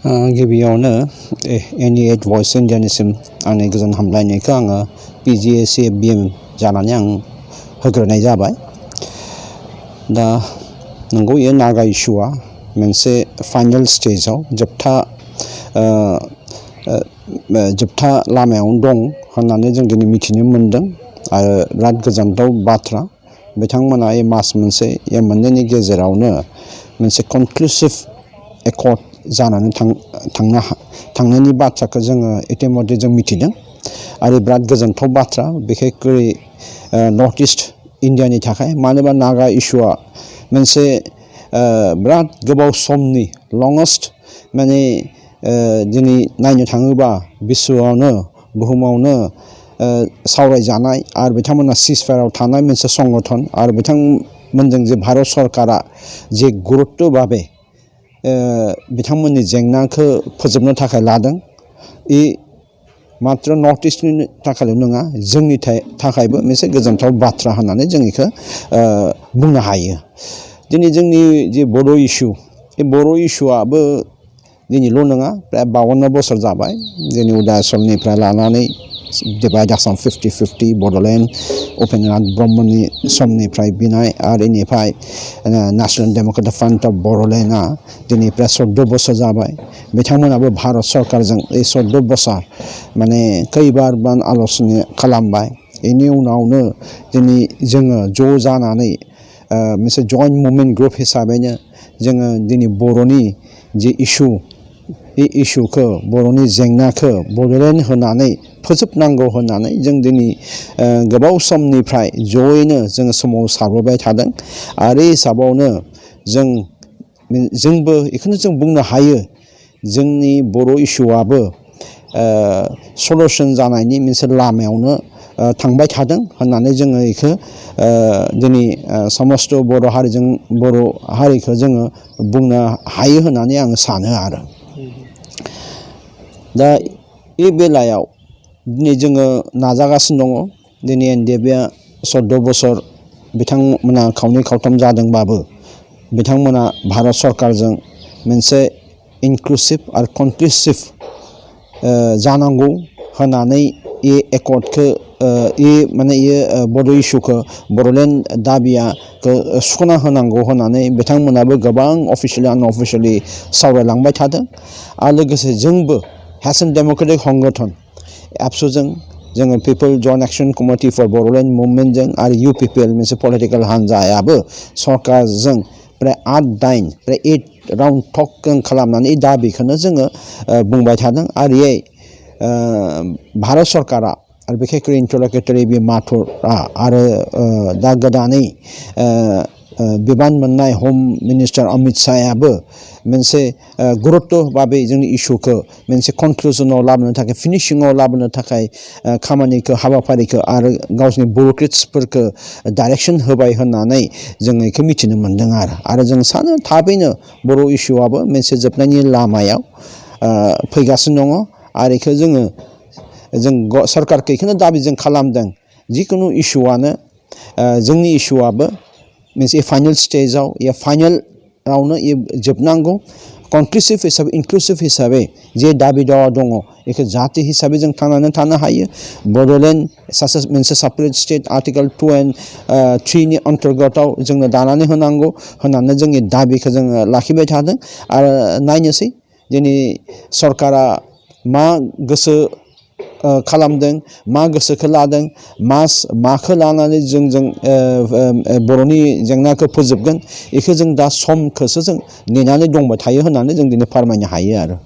गिबियावनो एनिएट भइस इन्डियानिसिम आंनि गोजोन हामलायनायखौ आङो PGACBM जानानै आं होग्रोनाय जाबाय। दा नंगौ ये नागा इशुआ मोनसे फाइनाल स्टेजाव जोबथा लामायावनो दं होननानै जों दिनै मिथिनो मोनदों आरो बिराद गोजोनथाव बाथ्रा। बिथांमोना मास मोनसे मोननैनि गेजेरावनो मोनसे कनक्लुसिभ एकर्ड जानानै थांनायनि बाथ्राखौ जोङो इतिमध्य जों मिथिदों आरो बिराद गोजोनथाव बाथ्रा बिखेखै नर्थ इस्ट इन्डियानि थाखाय। मानोबा नागा इशुआ मोनसे बिराद गोबाव समनि लंगेस्ट माने दिनै नायनो थाङोबा बिश्वआवनो बुहुमावनो सावरायजानाय आरो बिथांमोना सिजफायाराव थानाय मोनसे संगठन आरो बिथांमोनजों जे भारत सरकारा जे गुरुत्त भाबे बिथांमोननि जेंनाखौ फोजोबनो थाखाय लादों। मात्र नर्थ इस्टनि थाखायल' नङा जोंनि थाखायबो मोनसे गोजोनथाव बाथ्रा होननानै जों बेखौ बुंनो हायो। दिनै जोंनि जे बड' इशु बे बर' इशुआबो दिनैल' नङा प्राय 52 बोसोर जाबाय। जोंनि उदाय समनिफ्राय लानानै डिभाइड आसाम 50-50 बड'लेण्ड उपेन्द्रनाथ ब्रह्मनि समनिफ्राय बिनाय आरो इनिफ्राय नेशनेल डेम'क्रेटिक फ्रन्ट अफ बड'लेण्डआ दिनैफ्राय 14 बोसोर जाबाय। बिथांमोनाबो भारत सरकारजों 14 बोसोर माने खैबार आल'सना खालामबाय। बेनि उनावनो दिनै जोङो ज' जानानै मोनसे जइन्ट मुभमेन्ट ग्रुप हिसाबैनो जोङो दिनै बर'नि जे इशु बे इशुखौ बर'नि जेंनाखौ बड'लेण्ड होनानै फोजोबनांगौ होननानै जों दिनै गोबाव समनिफ्राय जयैनो जोङो सोमावसारबोबाय थादों। आरो हिसाबावनो जोंबो बेखौनो जों बुंनो हायो जोंनि बर' इशुआबो सल्युसन जानायनि मोनसे लामायावनो थांबाय थादों होननानै जोङो बेखौ दिनै समस्त बर' हारिखौ जोङो बुंनो हायो होननानै आङो सानो आरो। दा बे बेलायाव दिनै जोङो नाजागासिनो दङ। दिनै NDFआ 14 बोसोर बिथांमोना खावनै खावथाम जादोंबाबो बिथांमोना भारत सरकारजों मोनसे इनक्लुसिभ आरो कनक्लुसिभ जानांगौ होननानै एकर्डखौ माने बड' इशुखौ बड'लेण्ड दाबियाखौ सुख'ना होनांगौ होननानै बिथांमोनाबो गोबां अफिसियेलि आनअफिसियेलि सावरायलांबाय थादों। आरो लोगोसे जोंबो हासन डेम'क्रेटिक संगठन एबसुजों जोङो people joint action committee for Bodoland मुभमेन्टजों आरो UPPL मोनसे पलिटिकेल हान्जायाबो सरकारजों प्राय 8-9 प्राय 8 राउन्ड टक खालामनानै दाबिखौनो जोङो बुंबाय थादों। आरो भारत सरकारा आरो बिखेखै इन्टारल'किटरि बे माथुरआ आरो दा गोदानै बिबान मोननाय हम मिनिस्टार अमित शाहयाबो मोनसे गुरुत्त भाबे जोंनि इशुखौ मोनसे कनक्लुजनाव लाबोनो थाखाय फिनिशिङाव लाबोनो थाखाय खामानिखौ हाबाफारिखौ आरो गावसोरनि बिउर'क्रेट्सफोरखौ डाइरेक्सन होबाय होननानै जों बेखौ मिथिनो मोन्दों। आरो जों सानो थाबैनो बर' इशुआबो मोनसे जोबनायनि लामायाव फैगासिनो दङ। आरो बेखौ जों सरकारखौ बेखौनो दाबि जों खालामदों जिखुनु इशुआनो जोंनि इशुआबो मोनसे फाइनाल स्टेजाव फाइनालावनो जोबनांगौ। कनक्लुसिभ हिसाबै इनक्लुसिभ हिसाबै जे दाबि दावा दङ बेखौ जाहाथे हिसाबै जों थांनानै थानो हायो। बड'लेण्ड सासे मोनसे सेपारेट स्टेट आर्टिकल 2 and 3 नि अन्तर्गतआव जोंनो दानानै होनांगौ होननानै जोंनि दाबिखौ जोङो लाखिबाय थादों। आरो नायनोसै दिनै सरकारा मा गोसो खालामदों मा गोसोखौ लादों माखौ लानानै जों बर'नि जेंनाखौ फोजोबगोन बेखौ जों दा समखौसो जों नेनानै दंबाय थायो होननानै जों दिनै फोरमायनो हायो आरो।